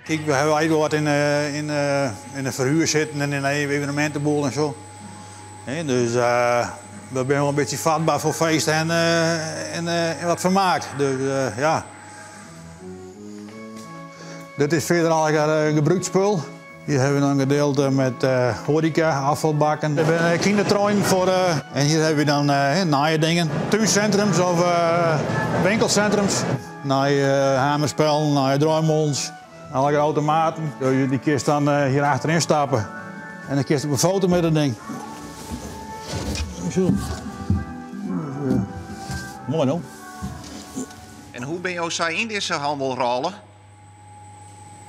Kijk, we hebben eigenlijk wat in de verhuur zitten en in de evenementenboel en zo. Dus we zijn wel een beetje vatbaar voor feesten en wat vermaak. Dus ja. Dit is verder eigenlijk een gebruikt spul. Hier hebben we dan een gedeelte met horeca, afvalbakken. We hebben een kindertrein voor, en hier hebben we dan naaie dingen. Tuincentrums of winkelcentrums. Naaie hamerspel, naaie draaimolens, alle automaten. Dus die kist dan hier achterin stappen. En dan kist op een foto met dat ding. Zo. Mooi hoor. En hoe ben je zo in deze handel rollen?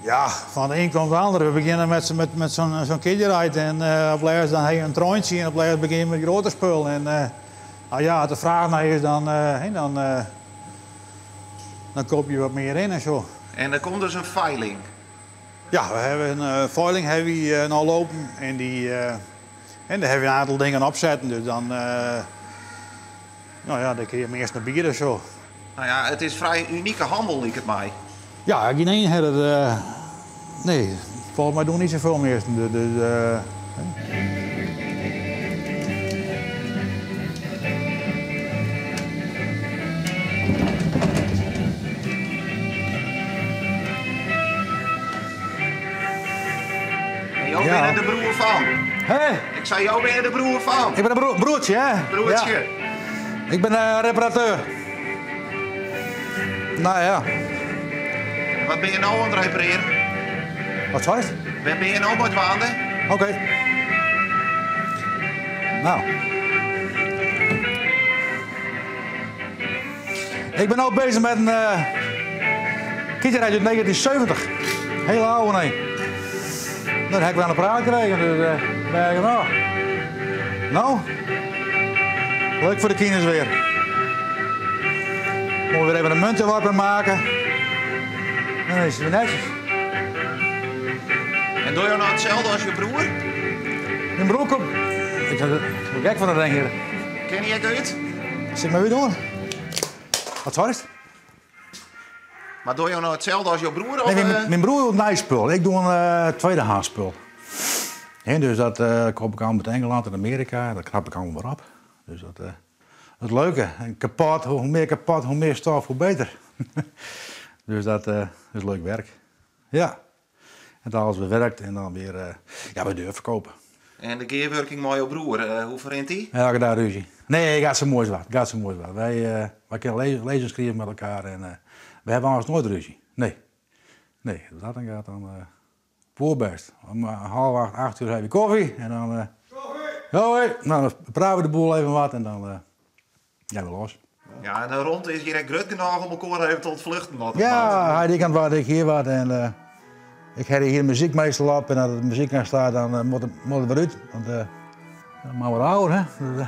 Ja, van de een komt de andere. We beginnen met zo'n kinderrijd en op laatst dan heb je een treintje en op laatst begin je met grote spul. En nou ja, als de vraag naar is, dan koop je wat meer in en zo. En er komt dus een veiling? Ja, we hebben een veiling hebben we nou lopen en, en daar hebben we een aantal dingen opzetten. Dus dan, nou ja, dan kun je hem eerst naar bier en zo. Nou ja, het is vrij unieke handel, lijkt het mij. Ja, geen één had het, nee, volgens mij doen niet zoveel meer. Dus. En jou ben je de broer van? Hé? Ik zei, jou ben je de broer van? Ik ben een broertje, hè? Broertje. Ja. Ik ben een reparateur. Nou ja. Wat ben je nou aan het repareren? Wat zei je? Waar ben je nou bij het waanden? Oké. Nou. Ik ben nou bezig met een kinderrijd uit 1970. Hele oude, nee. Nou, daar heb ik wel aan de praat gekregen. Dus ben ik nou. Nou. Leuk voor de kinderen weer. Moeten we weer even een muntenworper maken. En dan is het weer netjes. En doe je nou hetzelfde als je broer? Mijn broer komt. Ik ben gek van dat ding hier. Ken je het uit? Zit maar weer door. Wat sorry? Maar doe je nou hetzelfde als je broer? Of, Nee, mijn broer doet een spul. Ik doe een tweedehands spul. En dus dat koop ik allemaal uit Engeland en Amerika. Dat knap ik allemaal weer op. Dus dat het leuke. En kapot, hoe meer kapot, hoe meer stof, hoe beter. Dus dat is leuk werk. Ja. En dat alles weer werkt en dan weer ja, bij deur verkopen. En de gearworking met jouw broer, hoe verrent die? Ja, ik daar ruzie. Nee, gaat zo mooi wat. Gaat zo mooi wat. Wij kunnen lezen en schrijven met elkaar en we hebben anders nooit ruzie. Nee. Nee, als dat dan gaat, dan voorbest. Om half acht, 8 uur heb je koffie en dan Koffie! Hoi! Nou, dan praten we de boel even wat en dan ja, weer los. Ja, en de rond is hier echt groot genoeg om elkaar even te ontvluchten, wat het Ja, maakt. hij die kant wat, ik hier wat en ik heb hier muziek meestal op en als de muziek aan staat, dan moet het weer uit. Want dan maar wat ouder, hè. Dus.